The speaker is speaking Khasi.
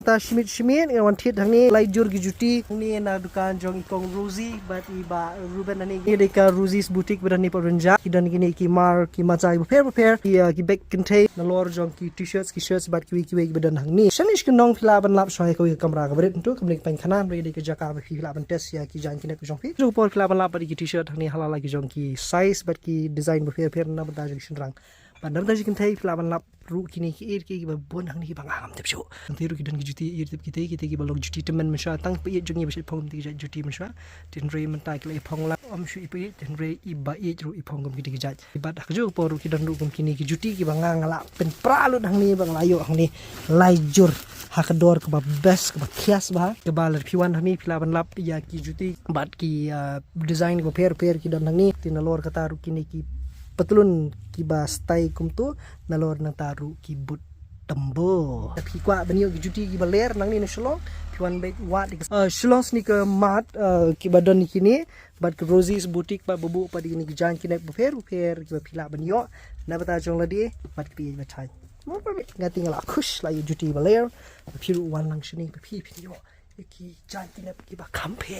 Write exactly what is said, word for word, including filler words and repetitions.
Ta shimit shimit nga wan thied hangne lai jur ki juti hangne na dukan jong i kong Rosie bad i bah Ruben hangne. Ïa dei ka Rosie's Boutique bad hangne pat rynja ki don kine ki mar ki macha ki bapher bapher ki, uh, ki bag kynthei nalor jong ki t-shirts ki shirts bad kiwei kiwei kiba don hangne. Shane shi kynnong phi lah ban lap shwa ïa kawei ka kamra kaba rit hangtu kam dei ka paikhana hynrei dei ka jaka ba phi lah ban test ïa ki jaiñ ki nep ka jong phi. Jong por phi lah ban lap bad ki t-shirt hangne ha la la ki jong ki size bad ki design bapher bapher na bynta jong ki shynrang. Bad na bynta jong ki kynthei phi lah ban lap ruh kine ki ïeit kiba bun hangne kiba nga ngam tip shuh. Kynthei ruh ki don ki juti ïeit tip kitei kitei kiba long juti tymmen mynshuwa tang ba ïeit jong ngi ba shu phong kum kitei ki jait juti mynshuwa. Hynrei mynta ki la phong la ym shu i ba ïeit hynrei i ba ïeit ruh i phong kum kitei ki jait. Bad ha kajuh ka por ruh ki don ruh kum kine ki juti kiba nga nga la pynpra lut hangne ba nga la ïoh hangne lai jur ha ka dor kaba best kaba thias bha kaba lada phi wan hangne phi lah ban lap ïa ki juti bad ki, uh, design bapher bapher ki don hangne. Te nalor kata ruh kine ki patlun kiba style kumtu nalor nangta ruh ki boot tambo. Phi kwah ban ïoh ki juti kiba ler nangne na Shillong phi wan beit wad ïa ka, uh, Shillong Sneaker Mart, uh, kiba don kine bad ka Rosie's Boutique bad ba buh pat ïa kine ki jaiñ ki nep bapher bapher kiba phi lah ban ïoh na bynta jong lade bad kiba ïeit ba thait. Nga te nga la khush la ïoh juti ba ler. Phi ruh wan lang shane ba phi phin ïoh ïa ki jaiñ ki nep kiba kham pher.